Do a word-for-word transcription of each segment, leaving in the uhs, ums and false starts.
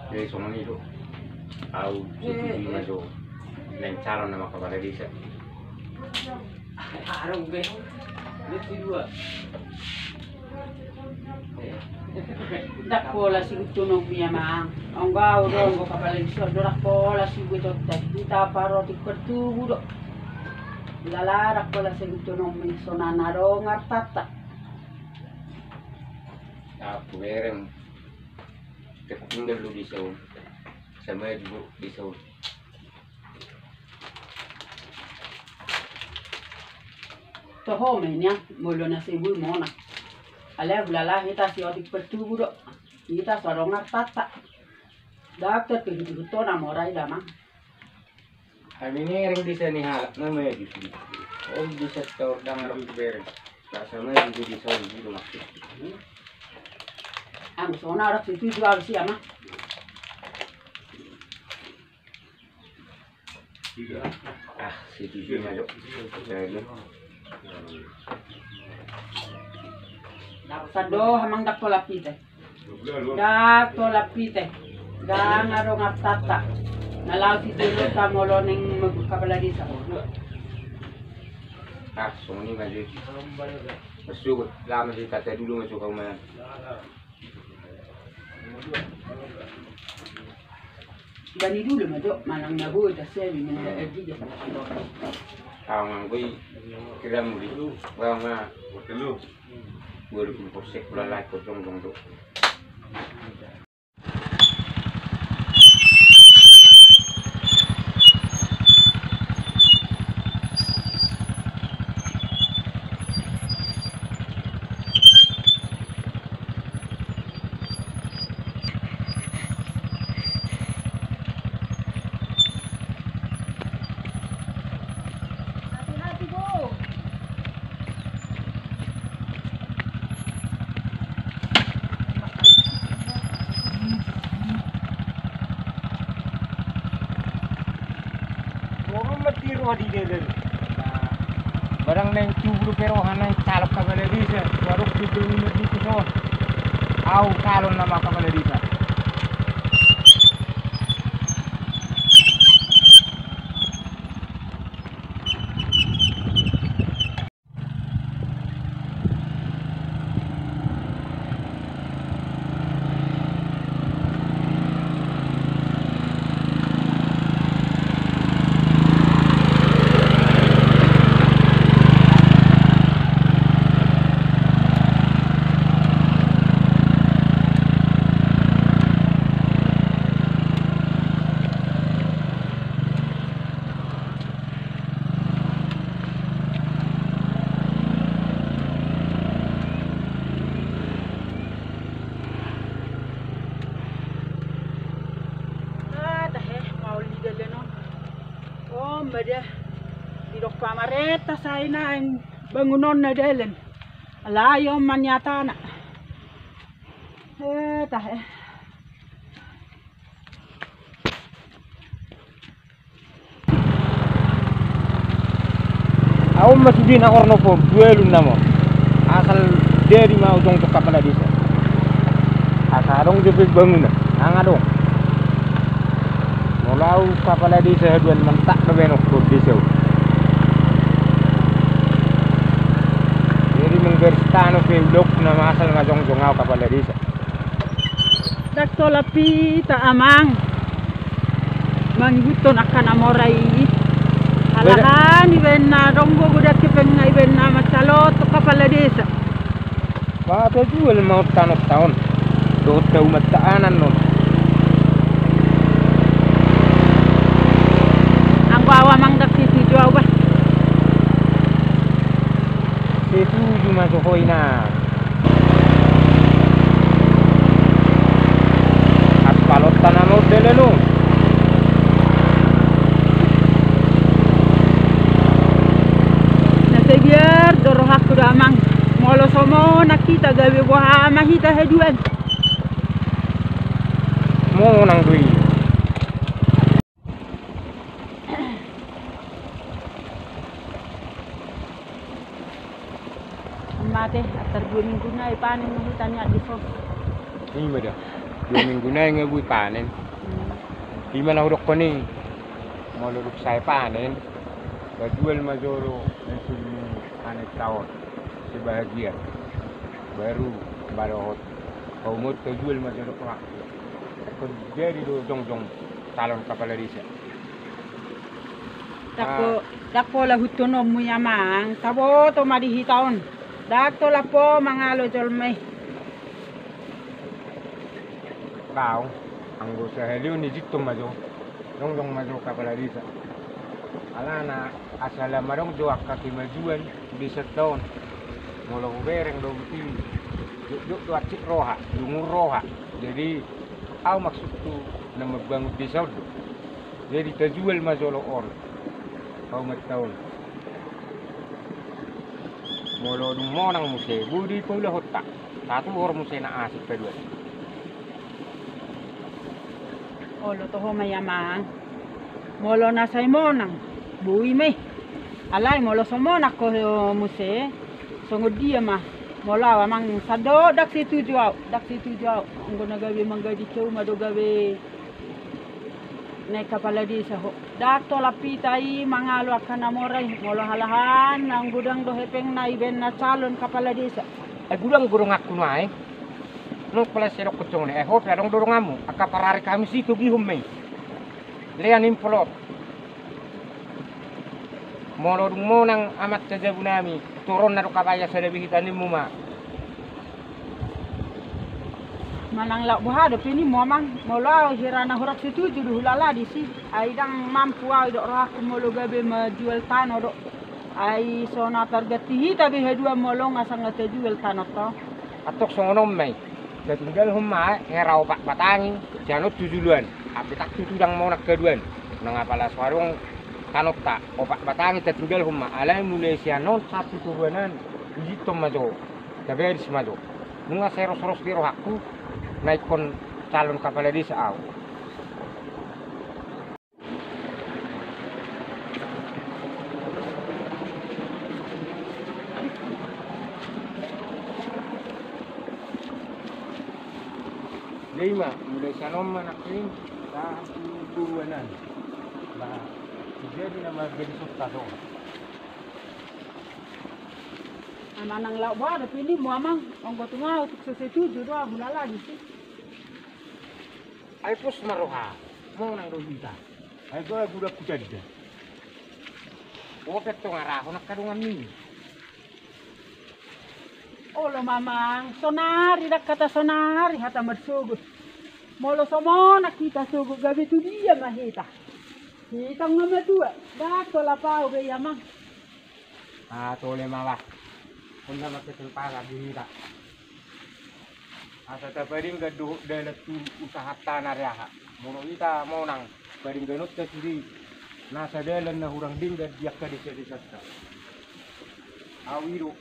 Jadi songon i do. Au setuju ma jo naeng calon nama kapala desa. Arung be. Dua. Ndang pola sigutunonmi, Amang. Anggo au do, anggo kapala desa do, ndang pola sigutunonmi. Hita parrotik partubu do. Hulala ndang pola sigutunonmi, songon na adong artanta. Apu bereng. Tertinggal do desa on. Sama juga desa on. Toho ma i nian, molo na so boi monang. Alai hulala hita sihortik partubu do. Hita so adong artanta. Ndang tarpinggir hutona mora i, Amang. Hami ni ereng desa ni halak na maju di. Om desa tor dang arung bereng. Rasa maju di desa on di rumah. Anggo songon na orang setuju au si, Amang. Ah, setuju ma jo. Sado, Amang, ndang pola pite. Ndang pola pite. Ndang adong artanta. Na laho sijolonta molo naeng mangihut kapala desa. Ah, songon i ma jo. Masuk lama si kata dulu masuk kau main. Bani dulu ma jo, manang na boi, tas ya, di mana, eh, di dia. Au nganggoi kira muli. Bang ma. Bolu pun posek, bula lai kosong dong do. Hati-hati, Bo. Turun ma tiro di delen. Barang naeng tubu dope roha naeng calon kapala desa. Waruk tubu ni merdi tu son. Au calon nama kapala desa. Ah, tahe, maol ni dalan on. On ma da. Didok pamarenta sai naeng bangunonna dalan. Alai on ma niatana. Eh, tahe. Au ma sude na hornop on, dua elun nama on. Asal jadi ma au jongjong kapala desa. Asa adong dope bangunan, nang adong. Molo au kapala desa haduan, mantak dope nongkon desa on. Jadi manggaris tano pe ulok nama, asal ma jongjong au kapala desa. Ndang tolap hita, Amang, mangihuthon angka na mora i. Halahan ibaen na adong gogo, dang hepeng na ibaen na mancalonhon kapala desa. Bah, tajual ma on tanonta on dohot haumanta anan on. Anggo au, Amang, ndang setuju au, bah. Setuju ma jo ho, ina. Aspalonta nama on dalan on. Na sai biar do rohangku da, Amang. Molo so monang hita, gabe boha ma hita haduan. Monang do i. Mate, antar dua minggu nai panen ma hita nian dison. Ima da. Dua minggu nai nga boi panen. Ima na hudokkon i, molo dung sae panen, pajual ma jolo hasil ni panenta on sebahagian, baru ba dohot paumon, pajual ma jolo. Jadi do jongjong calon kapala desa. Ndang pola hutononmu i amang, taboto ma di hita on. Ndang tolap ho mangalo jolma i. Baong, anggo sahali on ijinhon ma jo, jongjong ma jo kapala desa. Alana asa lam adong jo angka kemajuan di desa on. Molo hubereng do boti, jotjot do hansit roha, dungu roha. Jadi au maksudhu na mambangun desa on do. Jadi tajual ma jolo on paumanta on. Molo dung monang muse boi do i paulahonta, tatuhor muse na asing paduan. Olo toho ma i amang. Molo na sai monang boi ma i. Alai molo so monang ho muse, songon dia ma? Molo au amang sandok ndang setuju au, ndang setuju au. Anggo na gabe manggadis hauma do gabe naeng kapala desa ho. Ndang tolap hita i mangalo angka na mora i, molo halahan naung godang do hepengna ibaen na calon kapala desa. Ai godang do donganku nuaeng. Nunga pola sai dokkon songon i, ai ho pe adong do donganmu, angka parari hami sitogihon ma i. Lean impolot. Molo dung monang amanta jabunami, toronna do kapaya sada be hita, nimmu ma. Manang laho boha dope nimmu amang, molo au hira na hurang setuju do hulala disi, ai ndang mampu au, didok rohangku molo gabe majual tano do. Ai so na targanti hita be haduan molo nga sanga tajual tanonta on. Antong songon on ma i. Tatinggalhon ma hera opat batang i sian on tu juluan. Hape ndang tutu dang monang haduan. Nang apala so adong tanonta, opat batang i tatinggalhon ma. Alai mulai sian on sahat tu toruan an, ijinhon ma jo. Tabaris ma jo. Nunga sai rosros di rohangku na ingkon calon kapala desa au. Jadi ma, mulai sian on ma nangkin, sahat tu toruan an. Bah, jadi nama gadis otta so. Manang laho boha dope nimmu amang, anggo tung au tung so setuju do au hulala disi. Ai pos ma roha, monang do hita. Ai godang hutanda. Ope tong arahon angka donganmi. Olo ma amang, sonari dang hata sonari hata marsogot. Molo so monang hita sogot gabe tu dia ma hita? Hita nga matua, ndang tolap au be i amang. Ah, tole ma bah. Hona ma ketel pala di hita. Asa tapadenggan dohot dalan tu usahanta na re aha. Molo hita monang, padengganonta sude i. Nasa dalan na hurang denggan di angka desa-desanta. Au i do.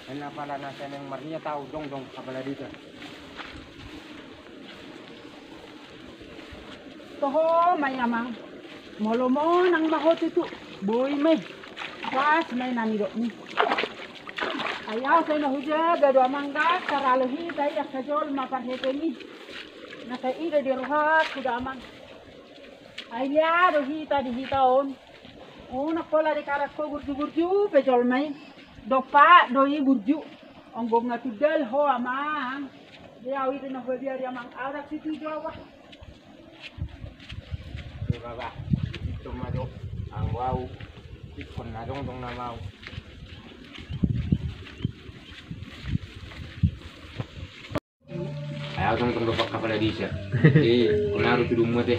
Ai na pala na sai naeng marniat au jongjong kapala desa. Toho ma i amang. Molo monang ma ho tutu, boi ma i. Pas ma i na nidokmi. Ai au sai na hujaga do amang, ndang taralo hita i angka jolma parhepeng i. Na sai ida di rohangku do amang. Ai lea do hita di hita on. Unang pola dikarang ho burju-burju pe jolma i. Dompak do i burju. Anggo nga tundal ho amang. Dia au i do na huabiari amang, au ndang setuju au bah. Ora bah, ito ma jo. Anggo au ingkon na jongjong nama au. Ai au tong tong dompak kapala desa. Eh, hona ro tu domu ate.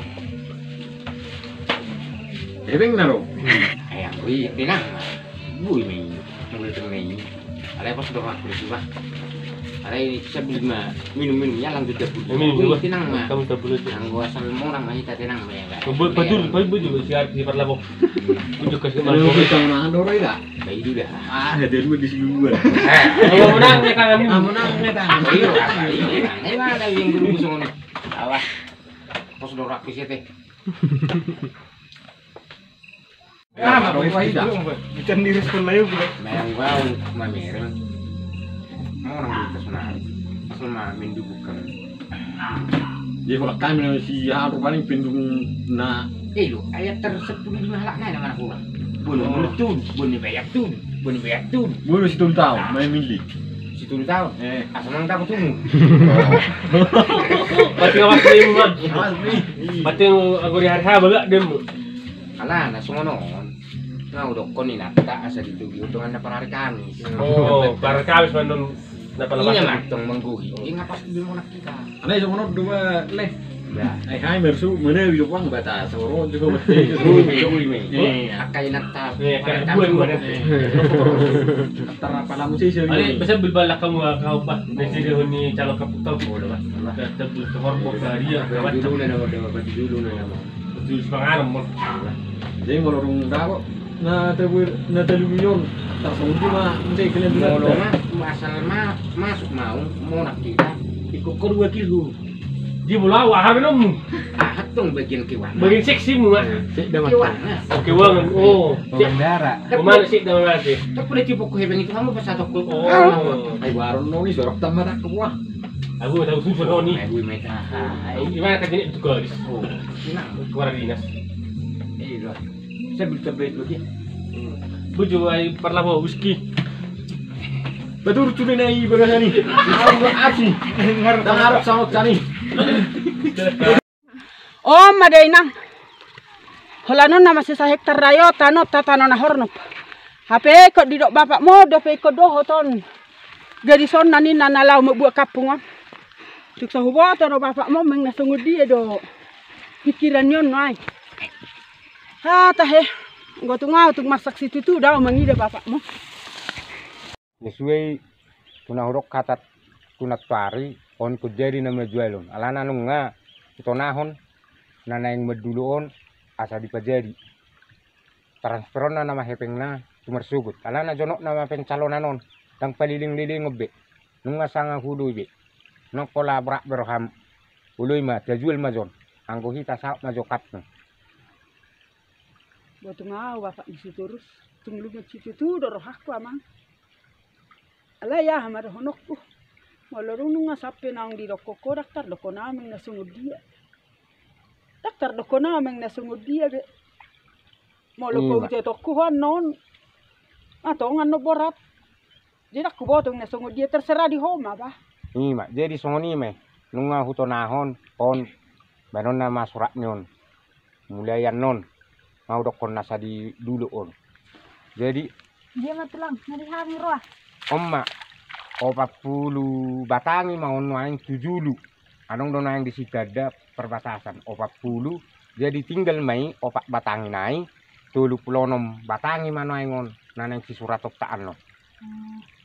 Hepeng na ro. Ai anggo i tenang ma. Boi ma i. Anggo i tenang ma i. Alai pos do rohangku disi bah. Alai sambil ma minum-minum ia lang tu dapur. Minum, boi bah. Tenang ma. Kamu dapur aja. Anggo asal monang ma hita tenang ma ia bah. Boi, boi, boi, boi, boi, siar di parlabok. Unjuk kasih. Aduh, marlobok. Bisa menahan orang ida. Baik itu dah. Ah, ada dua di sini dua. Eh, kalau menang ya tangan. Ah, menang ya tangan. Iya, apa ini? Ini mana yang guru songon? Awas. Pos do rohangku disi ate. Ah, apa ida? Bisa di respon layu gitu. Memang bau mamereng. Monang di atas nari. Asal ma mendubuhkan. Jadi holan hami na si aha rupani pindung na. Eh, lo, ayat ter sepuluh lima halak nai na mana kurang. Bono, bono tudu, bono bayar tudu, bono bayar tudu. Bono si tolu taon, main mili. Si tolu taon? Eh. Asa mang taku tumu. Pasti awas ni, Bang. Awas ni. Pasti aku di hari ha bagak dem. Alana songon on. Nga hudokkon inanta asa ditugi dongan na parari Kamis. Oh, parari Kamis mandon. Ina mantong manggohi. Inga pasti be monang hita. Alai songon on do ba le. Ai hai mersu mana bi do pang bata soro jo. Ui me, ui me. Angka inanta. Angka buan mana. Antara palamu sih sih. Alai bisa bilbal lah kamu kau bah. Nasi dia ni calon kaputau. Tebul ke horbok dia. Baju dulu nama, baju dulu nama. Betul sepangaram mon. Jadi molo dung dapot na tebul na telu milion. Tarsongon dia ma mesti kena dulu. Molo ma asal ma masuk mau monang hita. Ikut ko dua kilo. Dia molo au aha be nommu? Aha tong bagian keuangan. Bagian seksi mu ah. Keuangan. Keuangan. Oh. Pengendara. Mana sih dalam hati? Tapi boleh tipu ko hepeng itu kamu pas satu ko. Oh. Ai baron noni sorok tambah tak kuah. Aku tahu susah noni. Aku meta. Gimana tadi itu garis? Oh. Kepala dinas. Iya. Sambil tebet lagi. Bojo ai parlabo whisky. Batur tu na i bagasan i. Au do api. Ngarep sangot sani. O ma da inang. Holan on nama sisa hektar rayo tano ta tano na hornop. Hape ingkon didok bapakmu dope ingkon dohot on. Gadis on na ninna na laho mambuat kampung on. Tung so huboto do bapakmu meng na songon dia do. Pikiran ni on no ai. Hata he. Anggo tung au tung marsak situtu do au mangida bapakmu. Sesuai tu na hudok hata tu nantuari on ingkon jadi na majual on alana nunga hutonahon na naeng mandulo on asa dipajadi. Transfer on na nama hepengna tu marsogot alana jonok nama pencalonan on. Ndang paliling-lilingon be nunga sanga hudoi be. Nang pola borat be roham. Uloi ma tajual ma jon. Anggo hita saut ma jo kapna. Botung au bapak ni si Turus. Tung lungun situtu do rohangku amang. Alai aha ma dohononku. Molo dung nunga sampe naung didokkon ho ndang tardokkon au meng na songon dia. Ndang tardokkon au meng na songon dia be. Molo paujaitonku ho annon. Antong annon borat. Jadi ndang huboto na songon dia terserah di ho ma bah. Ima jadi songon i ma i. Nunga hutonahon on. Baenon nama surat ni on. Mulai annon. Nga hudokkon na asa didulo on. Jadi dia ma tulang na di hami roa. On ma. Opat pulu batangi ma on nuaeng tu julu. Adong do nuaeng di sitanda perbatasan opat pulu. Jadi tinggal ma i opat batangi nai. Tolu pulu onom batangi ma nuaeng on na naeng sisurat otta annon.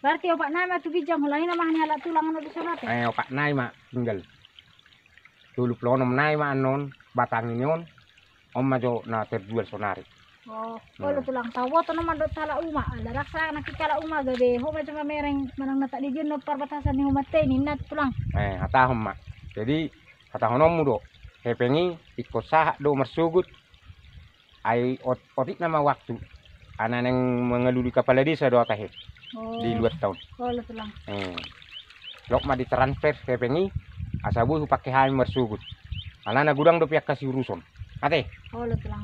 Berarti opat nai ma tu ginjang holan i na maha ni halak tulang annon di sonate. Eh opat nai ma tinggal. Tolu pulu onom nai ma annon batangi ni on. On ma jo na terjual sonari. Oh, olo tulang tau boto no mandok halak uma ala raksa anak ika halak uma gabe ho ma jo mamereng manang na tak dijual no parbatasan ni humante ninna tulang. Eh hatahon ma. Jadi hatahononmu do. Hepeng i ingkon sahat do marsogot. Ai otik nama waktu. Ana naeng mangalului kapala desa do au tahe. Di luar taon. Olo tulang. Lok ma di transfer hepeng i. Asa boi hupake hami marsogot. Alana godang dope angka siuruson. Ate. Olo tulang.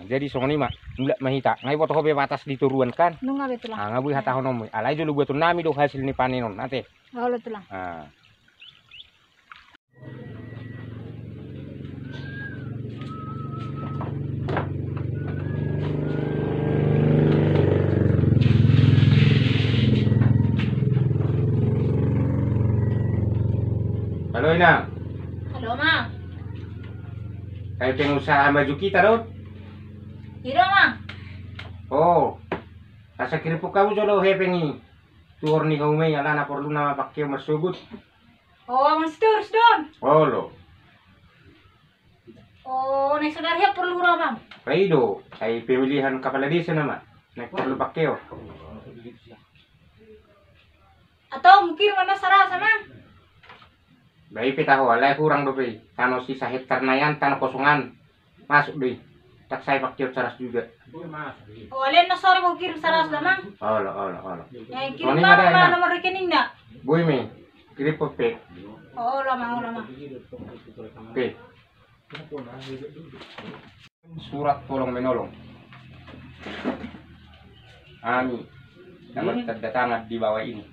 Jadi songon i ma. Mulak ma hita nga iboto ho be batas di toruan kan. Nunga be tulang. Nga boi hatahononmu alai jolo buaton nami do hasil ni panen on ate. Olo tulang. Halo inang. Halo mang. Kai pengusaha maju kita do. Iro mang. Oh. Asa kiripuk kamu jolo hepeng i. Tuhor ni haumei alana porlu nama pakkeo marsogot. Oh mang sitorus don. Olo. Oh naeng sadari porlu ro mang. Rai do. Ai pemilihan kapala desa nama. Naeng porlu pakkeo. Atau mungkin mana sarasa mang. Bai pe taho alai hurang dope tano sisa hektar naian tano kosongan. Masuk do i. Tak sai pakkeo saras juga. Oh alai na sore mau kirim saras damang. Olo olo olo. Kirim ma nomor rekeningna. Boi me. Kirim pe. Oh, lama, oh, lama. Oke. Surat tolong menolong. Ami dapat tanda tangan di bawah ini.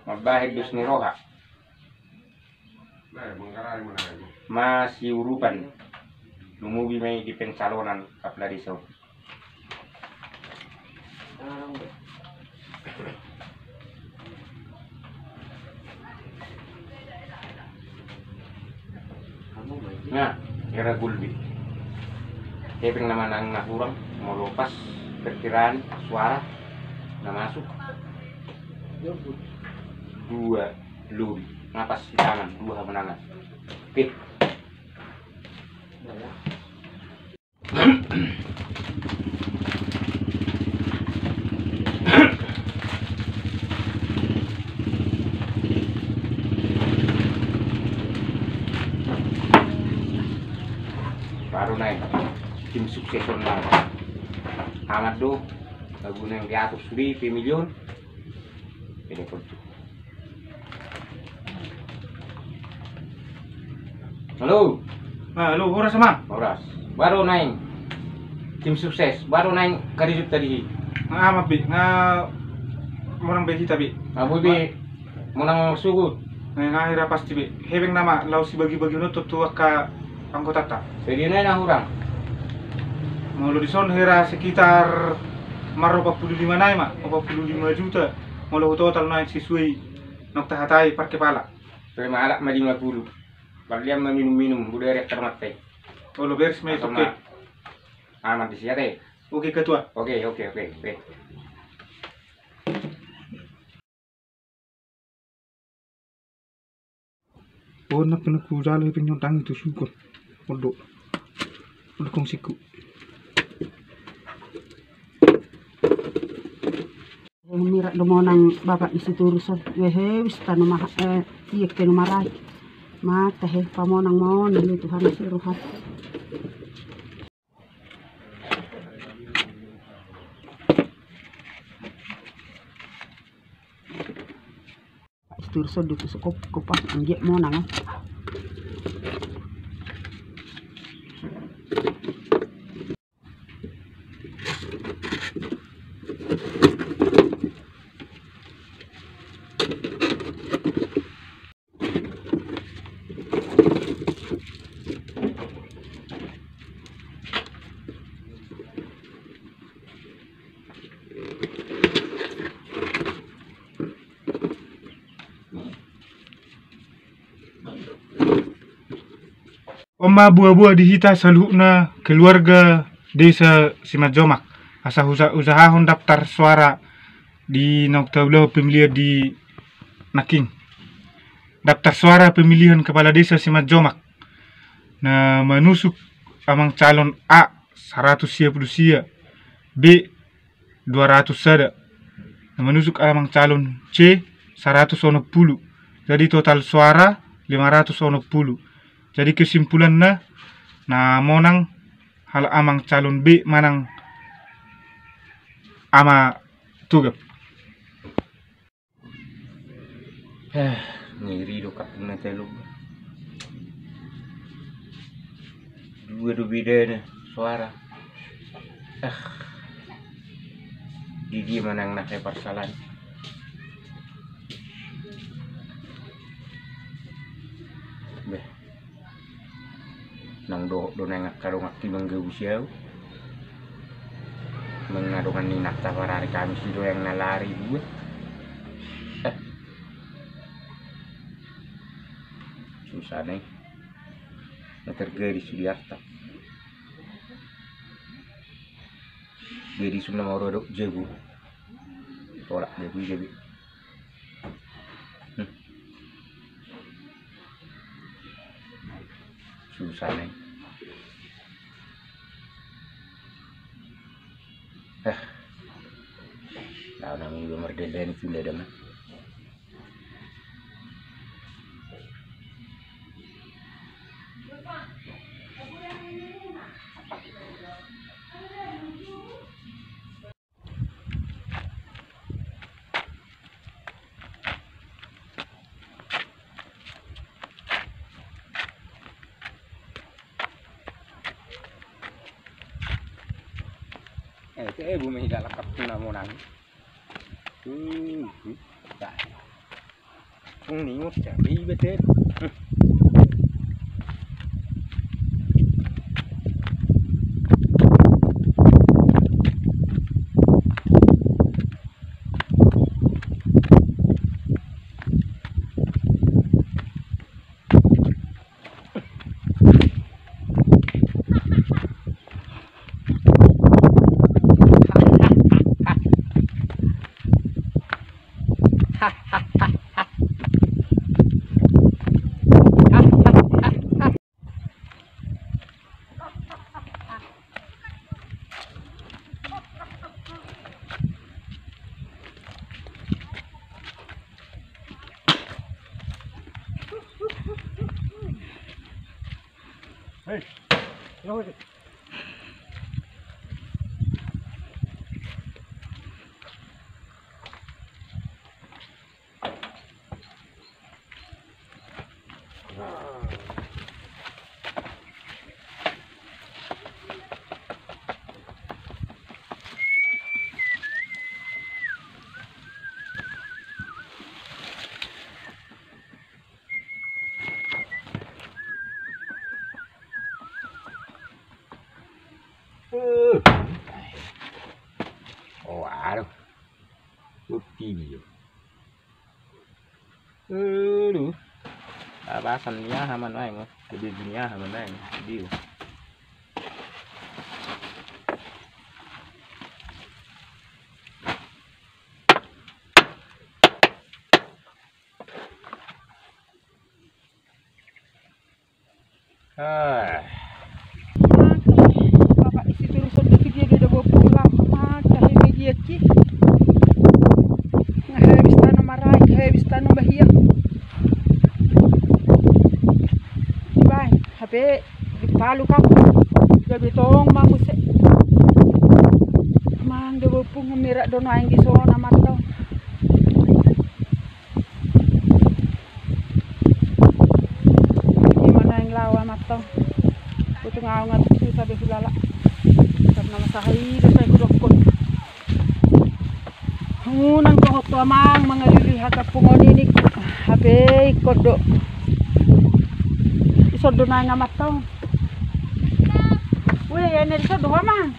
Mambahen dos ni roha. Masiurupan. Lumobi ma i di pencalonan kepala desa on. Nah, era gulbi. Hepeng nama nang na hurang, molo pas perkiraan suara na masuk. Dua lobi. Nga pas di tangan, dua hamonangan. Oke. Baru naeng tim sukses on naeng. Amat do, lagu naeng diatur sude pemilion. Pede pon tu. Halo. Ah, halo, horas, Amang. Horas. Baru naeng. Tim sukses. Baru naeng karisut tadi. Nga, Amang, be. Nga monang be hita, be. Nga boi be. Monang sugut. Nga, nga hira pasti, be. Hepeng nama laos sibagi-bagi nonton tu angka anggotanta. Sadia nai na hurang? Molo dison hira sekitar mar opat puluh lima nai ma, opat puluh lima juta. Molo hutotal nai sesuai naung tahatai per kepala. Pe malak ma lima puluh. Parlian ma minum-minum, budaya reak karmatai. Olo beres ma itu, oke. Aman di siate. Oke, Ketua. Oke, oke, oke, oke. Bona pena ku jalo hepeng nyontangi tu sukon. Odo. Odo kong siku. Mirak do monang bapak ni si Turus on. Wehe wis tano maha, eh, iek tano marai. Mata he pamonang monang ni Tuhan si roha. Istur so dutu so kop kopas anggiat monang. On ma boa-boa di hita saluhutna keluarga desa Simanjomak. Asa usa-, usahahon daftar suara di naung taulahon pemilihan di nangkin. Daftar suara pemilihan kepala desa Simanjomak. Na manusuk amang calon A saratus sia pulu sia, B dua ratus sada. Na manusuk amang calon C saratus onom pulu. Jadi total suara lima ratus onom pulu. Jadi kesimpulanna na monang halak amang calon B manang Ama Tugap. Heh, ngeri do kampung na telu. Dua do bedana suara. Ah. Di dia manang na he parsalan. Beh. Nang dohot do nang angka dongan ki manggabusi au. Nang na dongan ni nanta parari kami si doyang na lari dua. Eh. Susah nih. Na terjadi sudiarta. Jadi sumna mau rodok jabu. Tolak jabu jabu. Hmm. Susah nih. Eh. Tahu nami juga merdeka ini sudah ada mah. Eh, bumi dah lakap na monang. Hmm, hmm. Dah. Tung ningus ya, ribet ya. Hei, Oh, aduh. Bukti dia. Aduh. Abasan ni aha ma nuaeng, o. Jadi ni aha ma nuaeng. Dia. Ah. Bapak isi terus on, tapi dia beda bawa pulang. Mata he media ki. Nga habis tano marai, nga habis tano bahiang. Bae, hape dipalu kau. Gabe tong ma muse. Mang de bopung merak do nuaeng di son amat tong. Ima nuaeng laho amat tong. Botung au nga tung susah be hulala. Karna masaha i do sai hudokkon. Unang dohot tu amang mangalului hagapungon i ningku. Hape ingkon do. Dison do nuaeng amat tong. Ue, na dison do ho amang.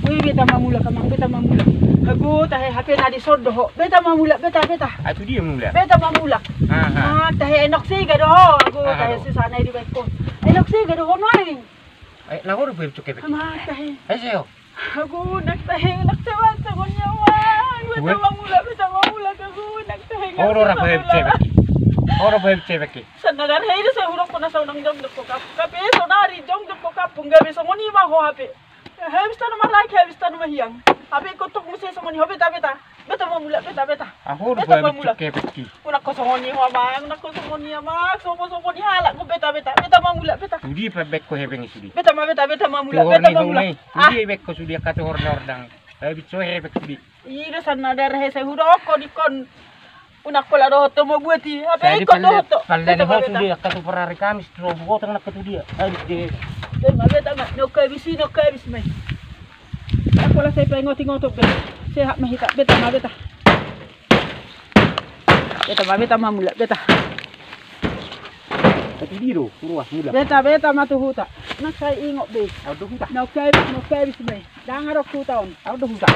Ue, beta ma mulak amang, beta ma mulak. Ago tahe, hape na dison do ho. Beta ma mulak, beta, beta. Ai tu dia mulak? Beta ma mulak. Aha. Ah, tahe enok sega do ho. Ago tahe susah na i dibaen ho. Enok sega do ho nuaeng. Ai na ho do pe cuk kepek. Amang tahe. Ai seo. Ago nang tahe, nang tahe, beta ma mulak, beta ma mulak, ago nang tahe. Ora bae cewek. Ora bae cewek. Sannadar he do sai hudokkon na saunang jongjong ho kampung. Hape saonari jongjong ho kampung, gabe songon i ma ho hape. Habis tano marai, habis tano mahiang. Hape ingkon tok muse songon i ho, beta, beta. Beta ma mulak, beta, beta. Aho do beta ma mulak. Unang ho songon i ho amang, unang ho songon i amang. Sopo, sopo ni halak ho, beta, beta. Beta ma mulak, beta. Tu dia pe baen ho hepeng i sude? Beta ma, beta, beta ma mulak, beta ma mulak. Tu dia baen ho sude angka tu hordang-hordang. Habis ho hepeng sude. I do sannadar he sai hudokkon ingkon. Unang ho la dohot ho mabuat i, hape ingkon dohot ho. Pala ni ho sude angka tu parari Kamis tu Rabu gotong nangka tu dia. Habis de. Beta ma, beta ma, nangka habis i, nangka habis ma i. Unang ho la sai paingot-ingot be. Sehat ma hita, beta ma, beta. Beta ma, beta ma mulak, beta. Tapi di do, ruas mulak. Beta, beta ma tu huta. Nang sai ingot be. Au do huta. Nangka habis, nangka habis ma i. Ndang adong huta on. Au do huta.